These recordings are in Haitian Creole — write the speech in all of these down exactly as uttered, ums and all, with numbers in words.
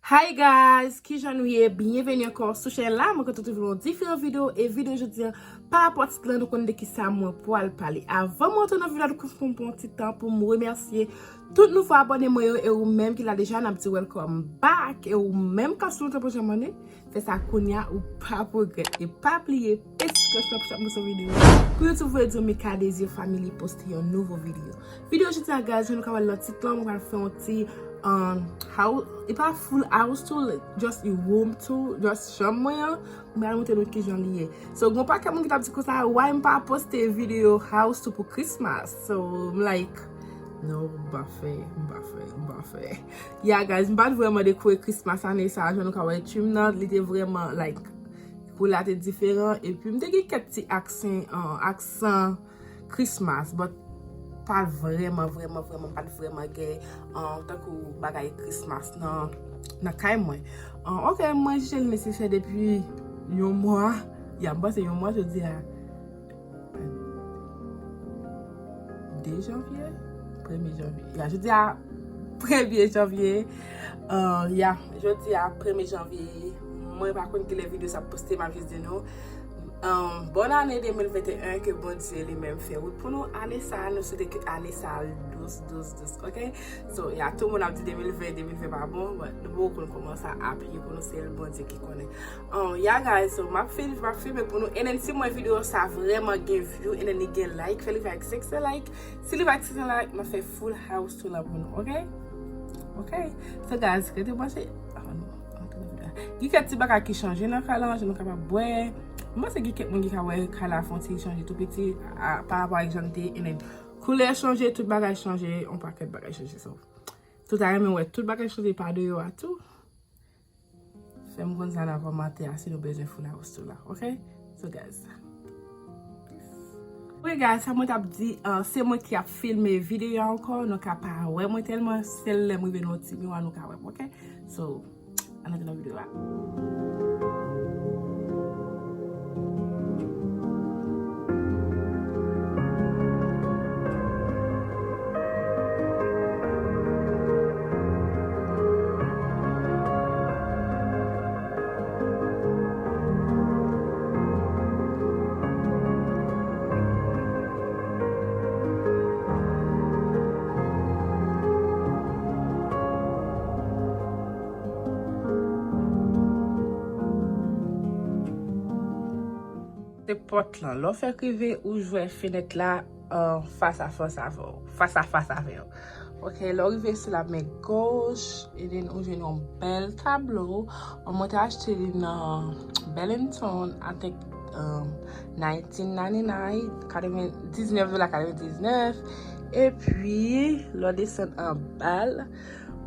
Hi guys, kijan nou ye? Byenveni ankò sou channel la. Mwen kontan retwouve nou yon diferan videyo. E videyo jodi a, pa rapò tit lan, nou konn de kisa mwen pral pale. Avan mwen antre nan videyo a, nou konn pran yon ti tan pou m remèsye tout nouvo abòne mwen yo. E ou menm ki la deja, n ap di welcome back. E ou menm k ap sou nou tanpon janm ane, fè sa kounye a, ou p ap regrèt. E pa bliye pete klòch lan pou chak mwen sou videyo. Pou YouTube voye di w Mika Désir Family poste yon nouvo videyo. Videyo jodi a, guys, jan nou ka wè l nan tit lan, mwen pral fè yon ti, um, house, e pa full house tour, just a room tour, just chanm mwen an. Mwen pral montre nou kijan li ye. So, gen yon pakèt moun ki t ap di konsa, why m pa poste videyo house tour pou Christmas? So, m like, no, m pa fè, m pa fè, m pa fè. Yeah, guys, m pa t vrèman dekore Christmas ane sa, jan nou ka wè trim nan, li te vrèman, like, koulè a te diferan, epi m te gen kèk ti aksan, uh, aksan Christmas, but pa vrèman, vrèman, vrèman, pa t vrèman gen, uh, tankou bagay Christmas nan, nan kay mwen. Uh, ok, mwen jije l nesesè depi yon mwa. Ya, m panse yon mwa jodi a. De janvye? Premye janvye. Ya, jodi a premye janvye. Uh, ya, jodi a premye janvye. Mwen pa konn kilè videyo sa ap poste, m ap jis di nou. Um, bòn ane de mil venteyen, ke Bondye li menm fè wout pou nou. Ane sa a, nou swete ke ane sa a dous, dous, dous, ok? So, ya, tout moun ap di de mil ven, de mil ven pa bon, but nou poko konn kòman sa ap ye pou nou, se Bondye ki konnen. Um, ya, guys, so, m ap fil-, m ap filme pou nou. And then, si mwen videyo sa vrèman gen view, and then li gen like, fè li va ak senk san like. Si li va ak senk san like, m ap fè full house tour la pou nou, ok? Ok? So, guys, rete branche. Ah, non. Gen kèk ti bagay ki chanje nan kay lan, jan nou kapab wè. Mwen panse gen kèk moun ki ka wè kay la fè yon ti chanje tou piti, a, pa rapò ak jan l te ye, and then koulè chanje, tout bagay chanje, yon pakèt bagay chanje. So, si w ta renmen wè tout bagay chanje pa deyò a tou, fè m konn sa nan kòmantè a si nou bezwen full house tour la, ok? So, guys. Wi, guys, sa mwen t ap di, uh, se mwen ki ap filme videyo a ankò, nou ka pa wè mwen tèlman, sèl lè m rive nan yon ti miwa nou ka wè m, ok? So, ann antre nan videyo a. Se pòt lan. Lè w fèk rive, ou jwè fenèt la, uh, fas a fas avè w. Fas a fas avè w. Ok, lè w rive sou la men goch, e then ou jwenn yon bèl tablo. Mwen te achte li nan Burlington, I think, um, nineteen ninety-nine, katrevendiznèf dola katrevendiznèf. Epi, lè w desann anba l,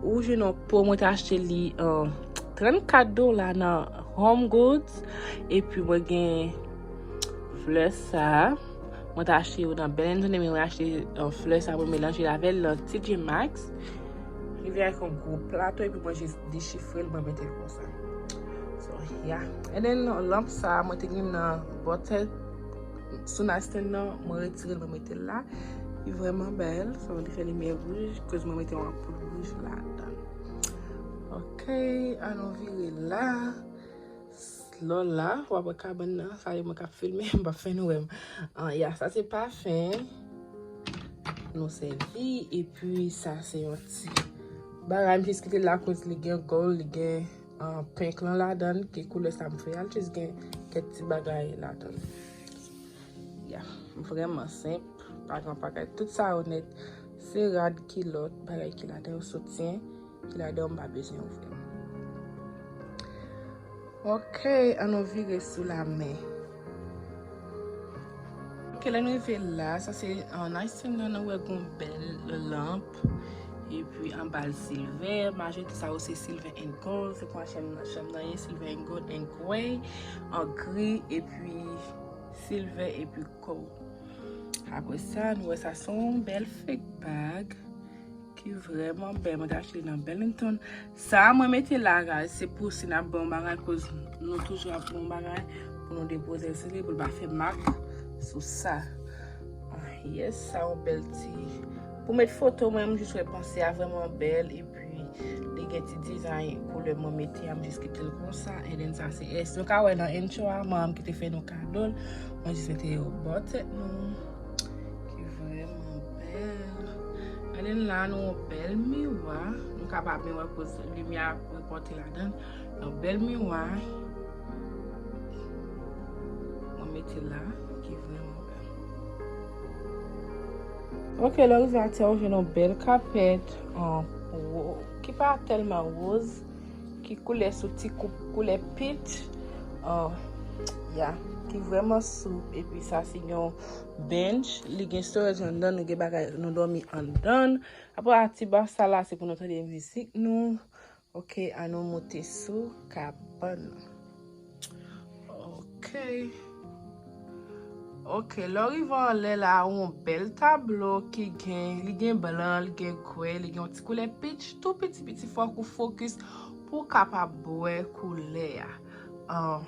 ou jwenn yon po, mwen te achte li, uh, trannkat dola nan Home Goods. Epi mwen gen flè sa. Mwen te achte yo nan Burlington, men mwen achte, uh, flè sa, mwen melanje l avè l nan T J Maxx. Li vin ak yon gwo plato, epi mwen jis dechifre l, mwen mete l konsa. So, yeah. And then, lanp sa, mwen te gen nan bòtèt sou nightstand nan, mwen retire l, mwen mete l la. Li vrèman bèl, so, li fè limyè wouj, koz mwen mete yon anpoul wouj ladan. Ok, ann nou vire la. Lò la, w ap wè kabann nan, sa e mwen k ap filme, m p ap fè nou wè m. Ah, ya, sa se pafen. Nou sèvi, epi sa se yon ti bagay, m jis kite l la koz li gen gold, li gen, ah, pink lan ladan, ki koulè sa m fè a, l jis gen kèk ti bagay ladan. Ya, vrèman senp, pa gen bagay. Tout sa yo nèt, se rad, kilòt, bagay ki ladan yo, soutyen ki ladan, m pa bezwen ouvri l. Ok, ann nou vire sou la men. Ok, lè nou rive la, sa se, uh, nightstand nan, nou wè gon bèl lanp. Epi anba l silvè, majorite sa yo se silver and gold, se kon chanm nan, chanm nan ye, silver and gold and gray, an gri, epi silvè, epi gold. Apre sa, nou wè sa se yon bèl fake bag. Ki vrèman bèl. Mwen te achte li nan Burlington. Sa a mwen mete la, guys, se pou si n ap bay yon bagay, koz nou toujou ap bay yon bagay pou nou depoze l sou li, pou l pa fè mak sou sa. Ah, yes, sa yon bèl ti. Pou met foto, mwen, m jis wè panse a vrèman bèl, epi Li gen ti dizay koulè mwen mete a, m jis kite l konsa. And then sa se S. Nou ka wè nan intro a, manman m ki te fè nou kado l. Mwen jis mete yo bò tèt nou. Ki vrèman bèl. And then la, nou yon bèl miwa. Nou kapab wè koz limyè ap repòte ladan l. Yon bèl miwa. Mwen mete la, ki vrèman bèl. Ok, lè w rive atè, ou jwenn yon bèl kapèt, an, wo-, ki pa tèlman woz, ki koulè sou ti koup, koulè peach, an, ya, ki vrèman soup. Epi sa se yon bench, li gen storage anndan, nou gen bagay, nou dòmi anndan. Apre a ti ba sa la, se pou nou tande mizik nou. Ok, ann nou moute sou kabann nan. Ok. Ok, lè w rive anlè la, yon bèl tablo ki gen, li gen blan, li gen kwè, li gen yon ti koulè peach, tou piti piti, fòk ou fokis pou w kapab wè koulè a. Ah,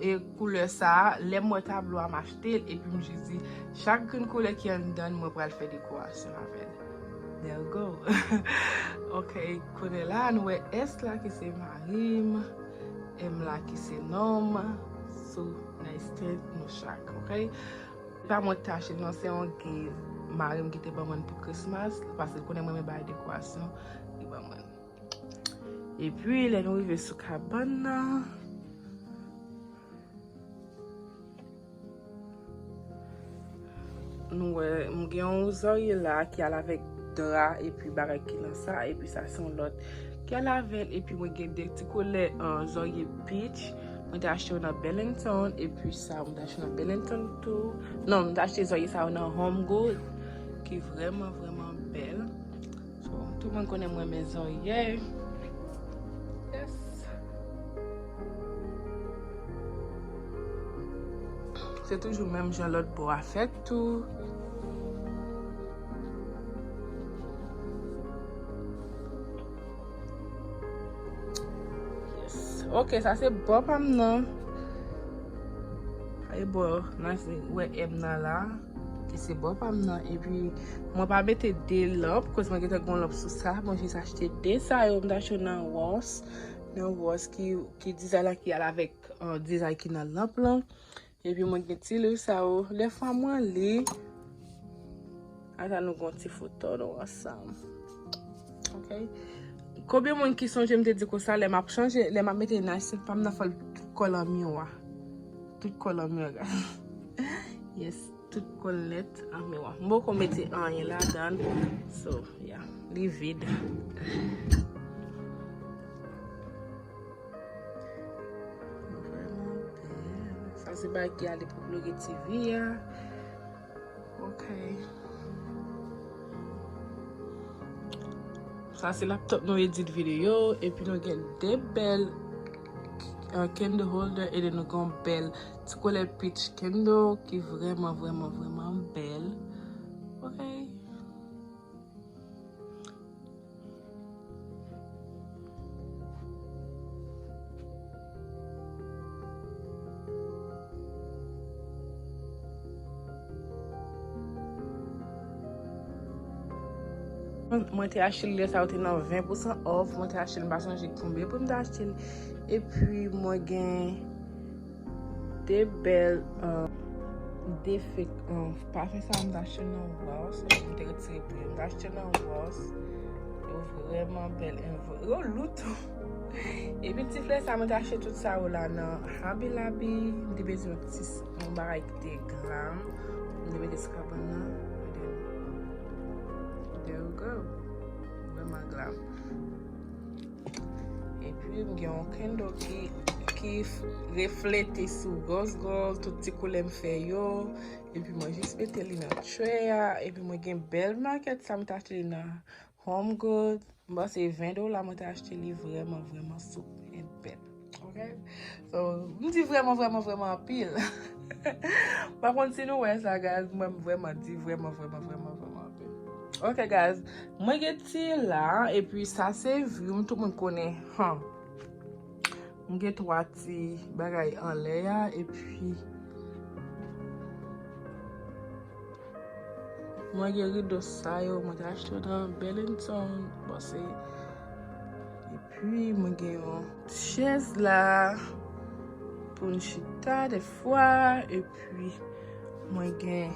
e koulè sa a, lè m wè tablo a, m achte l, epi m jis di, chak grenn koulè ki anndan l, mwen pral fè dekorasyon avè l. There you go. Ok, kounye la, nou wè S la ki se mari m, M la ki se non m, sou nèstan nou chak, ok? Se pa mwen ki te achte l, non, se yon gift mari m ki te ban mwen pou Christmas, paske l konnen mwen renmen bay dekorasyon, li ban mwen. Epi, lè nou rive sou kabann nan, nou wè, m gen yon zòrye la ki al avèk dra epi bagay ki nan sa, epi sa se yon lòt ki al avè l, epi mwen gen de ti koulè, ah, zòrye peach. Mwen te achte yo nan Burlington, epi sa, mwen te achte yo nan Burlington tou. Non, mwen te achte zòrye sa yo nan Home Goods, ki vrèman, vrèman bèl. So, tout moun konnen mwen renmen zòrye. Yes. Se toujou menm jan lòt bò a fèt tou. Yes. Ok, sa se bò pa m nan. Sa e bò nan, se, wè M nan la. Ki se bò pa m nan. Epi, mwen pa mete de lanp, koz mwen gentan gen yon lanp sou sa. Mwen jis achte de sa yo, m t achte yo nan Ross. Nan Ross ki, ki dizay la ki al avèk, ah, dizay ki nan lanp lan. Epi mwen gen ti liv sa yo. Dèfwa mwen li. Ata nou gen yon ti foto nou ansanm. Ok. Konbyen moun ki sonje m te di konsa, lè m ap chanje, lè m ap mete naysen pa m nan, fò l tout kòl an miwa. Tout kòl an miwa, guys. Yes, tout kòl nèt an miwa. M poko mete anyen ladan l. So, yeah, li vid. Vrèman bèl. Sa se bagay ki ale pou ploge T V a. Ok. Sa se laptop nou edit videyo. Epi nou gen de bèl, uh, candle holder. E nou gen yon bèl ti koulè peach candle ki vrèman, vrèman, vrèman bèl. Ok. Mwen te achte l lè sa yo te nan ven pousan off. Mwen te achte l, m pa sonje konbyen pri m te achte l. Epi mwen gen de bèl, uh, de fake, uh, pafen sa m t achte nan Ross, m te retire pou yo. M t achte nan Ross. Yo vrèman bèl, yo lou tou. Epi ti flè sa, mwen t achte tout sa yo la nan Hobby Lobby. M te bezwen yon ti, yon bagay ki te glam. M te mete sou kabann nan. There you go. Vrèman glam. Epi m gen yon candle ki, ki reflete sou Rose Gold, tout ti koulè m fè yo. Epi mwen jis mete li nan tray a. Epi mwen gen bèl makèt sa m t achte li nan Home Goods. M panse ven dola mwen te achte li, vrèman, vrèman soup and bèl. Ok? So, m di vrèman, vrèman, vrèman anpil. M pa konn si nou wè sa, guys. Mwen, m vrèman di vrèman, vrèman, vrèman, vrèman anpil. Ok, guys. Mwen gen ti la, epi sa se view m, tout moun konnen. Han. M gen twa ti bagay anlè a, epi mwen gen rido sa yo, mwen te achte yo nan Burlington. Bon, se Wi, mwen gen yon chèz la pou n chita defwa, epi mwen gen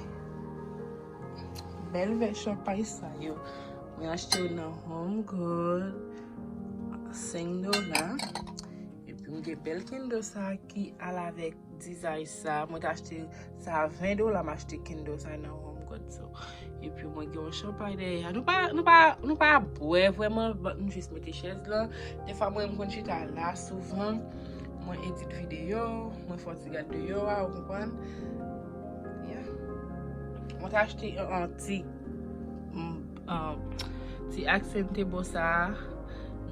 bèl vè chanpay sa yo. Mwen achte yo nan Home Good, senk dola. Epi mwen gen bèl kendo sa ki al avèk dizay sa. Mwen te achte sa a ven dola, m achte kendo sa nan Home Good. So, epi mwen gen yon chanpay dèyè a. Nou pa, nou pa, nou pa bwè vrèman, but nou jis mete chèz lan. Defwa mwen, m konn chita la souvan. Mwen edit videyo, mwen fè yon ti gad deyò a, ou konprann? Yeah. Mwen te achte yon, yon ti, mm, um, ti accent table sa a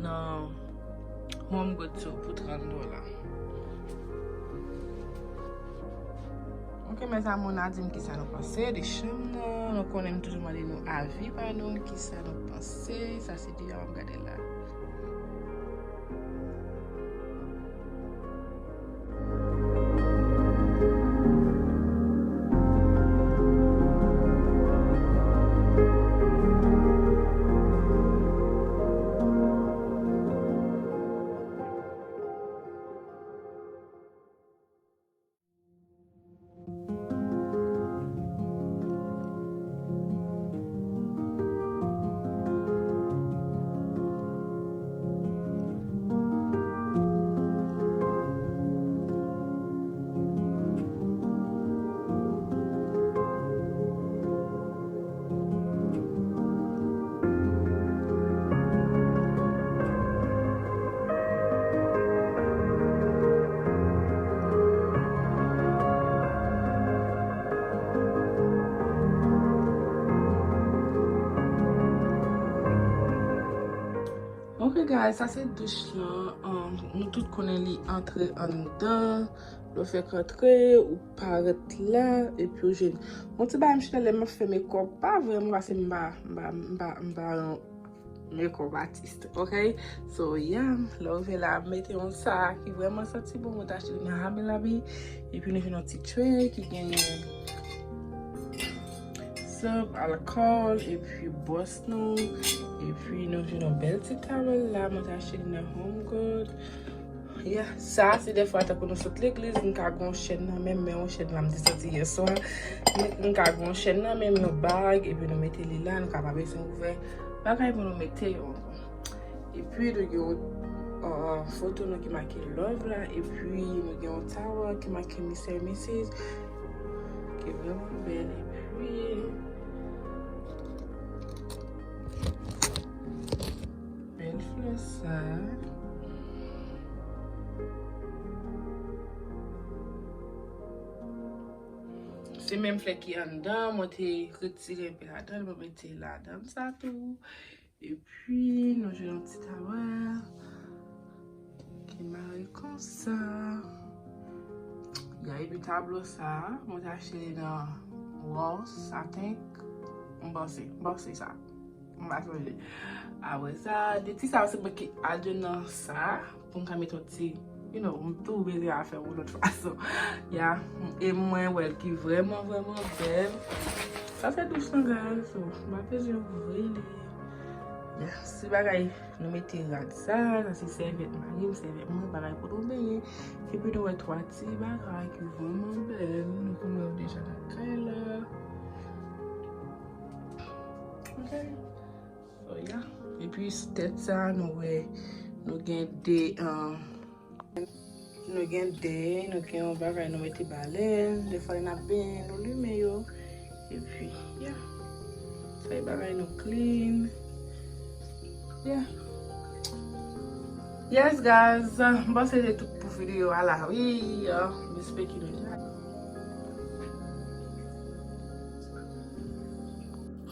nan Home Good tou pou trant dola. Ok, mezanmi, n a di m kisa nou panse de chanm nan. Nou konnen m toujou mande nou avi pa nou, kisa nou panse. Sa se de a w ap gade la. Ok, guys, sa se douch lan. Um, nou tout konnen li antre anndan. Lè w fèk antre, ou parèt la, epi ou jwenn yon ti bagay m chita lè m ap fè mekòp. Pa vrèman, paske m pa, m pa, m pa, m pa yon mekòp atis, ok? So, yeah, lè w rive la, mete yon sa ki vrèman santi bon, mwen te achte li nan Hobby Lobby. Epi nou jwenn yon ti tray ki genyen soap, alkòl, epi bwòs nou. Epi nou jwenn yon bèl ti towel la, mwen te achte li nan Home Good. Yeah, sa se defwa tankou nou sot legliz, m ka gen yon chèn nan men m, men yon chèn la m te soti yè swa. M, m ka gen yon chèn nan men m, yon bag, epi nou mete li la, nou ka pa bezwen ouvè bagay pou nou mete yo ankò. Epi nou gen yon, uh, foto nou ki make love la, epi nou gen yon towel ki make Mister and Missus, ki vrèman bèl, epi bèl flè sa. Se menm flè ki anndan, mwen te retire enpe ladan, mwen mete ladan sa tou. Epi, nou jwenn yon ti towel ki mare konsa. Ya, epi tablo sa, mwen te achte li nan Ross, I think. M panse, m panse sa. M pa sonje. Apre sa, de ti sa, se mwen ki ajoute nan sa. Pou m ka mete yon ti, you know, m tou bezwen afè yon lòt fason. Ya, e mwen wè l ki vrèman, vrèman bèl. Sa se douch lan, guys, so, m pa bezwen ouvri li. Ya, se bagay, nou mete rad sa, sa se sèvyèt mari m, sèvyèt mwen, bagay pou nou benyen. Epi nou wè twa ti bagay ki vrèman bèl, nou konn wè yo deja nan kay la. Ok. So, yeah. Epi sou tèt sa, nou wè, nou gen de, um, nou gen de, nou gen yon bagay nou mete balèn. Defwa lè n ap benyen, nou limen yo. Epi, yeah. Sa e bagay nou clean. Yeah. Yes, guys. M panse se tout pou videyo a la, wi. M espere ki nou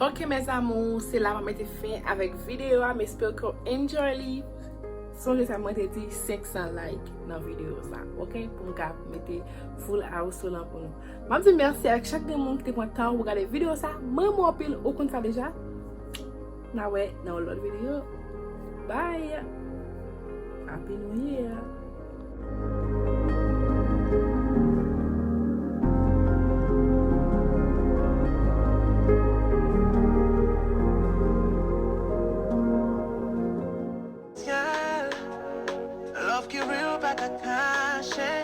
Ok, mes amours, se la m ap mete fen avèk videyo a. M espere ke w enjoy li. Sonje sa mwen te di, senk san like nan videyo sa, ok? Pou m ka mete full house lan pou nou. M ap di mèsi avèk chak de moun ki te pran tan pou gade videyo sa. Mwen renmen w anpil, ou konn sa deja. N a wè nan yon lòt videyo. Bye! Happy New Year! Ki real pa ka kache.